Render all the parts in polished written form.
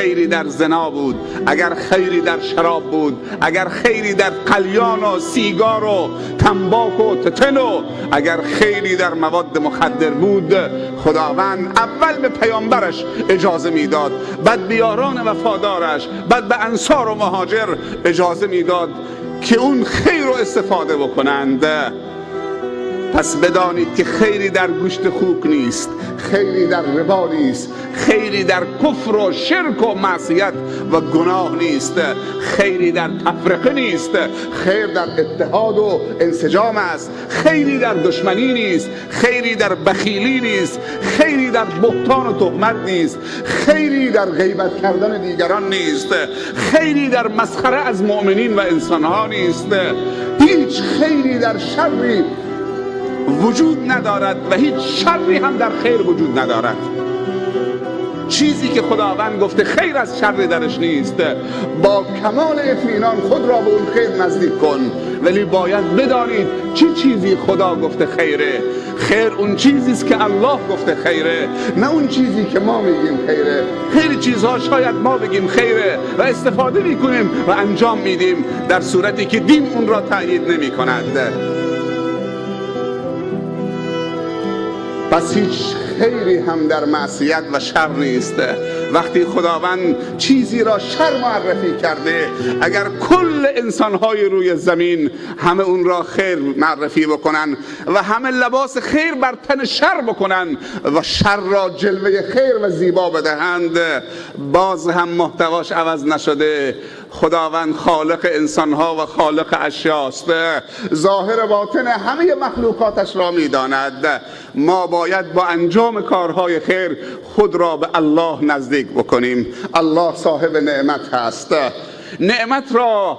خیری در زنا بود، اگر خیری در شراب بود، اگر خیری در قلیان و سیگار و تنباک و تتن و اگر خیری در مواد مخدر بود، خداوند اول به پیامبرش اجازه میداد، بعد به یاران وفادارش، بعد به انصار و مهاجر اجازه میداد که اون خیر رو استفاده بکنند. پس بدانید که خیری در گوشت خوک نیست، خیری در ربا نیست، خیری در کفر و شرک و معصیت و گناه نیست، خیری در تفرقه نیست، خیر در اتحاد و انسجام است، خیری در دشمنی نیست، خیری در بخیلی نیست، خیری در بهتان و تهمت نیست، خیری در غیبت کردن دیگران نیست، خیری در مسخره از مؤمنین و انسانها نیست. هیچ خیری در شری وجود ندارد و هیچ شری هم در خیر وجود ندارد. چیزی که خداوند گفته خیر از شر درش نیست. با کمال اطمینان خود را به اون خیر نزدیک کن، ولی باید بدانید چه چیزی خدا گفته خیره. خیر اون چیزی است که الله گفته خیره، نه اون چیزی که ما میگیم خیره. خیلی چیزها شاید ما بگیم خیره و استفاده میکنیم و انجام میدیم، در صورتی که دین اون را تأیید نمیکند. پس هیچ خیری هم در معصیت و شر نیست. وقتی خداوند چیزی را شر معرفی کرده، اگر کل انسانهای روی زمین همه اون را خیر معرفی بکنن و همه لباس خیر بر تن شر بکنن و شر را جلوه خیر و زیبا بدهند، باز هم محتواش عوض نشده. خداوند خالق انسانها و خالق اشیاست، ظاهر باطن همه مخلوقاتش را میداند. ما باید با انجام کارهای خیر خود را به الله نزدیک بکنیم. الله صاحب نعمت هست. نعمت را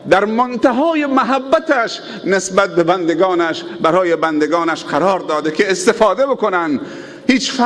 در منتهای محبتش نسبت به بندگانش، برای بندگانش قرار داده که استفاده بکنن. هیچ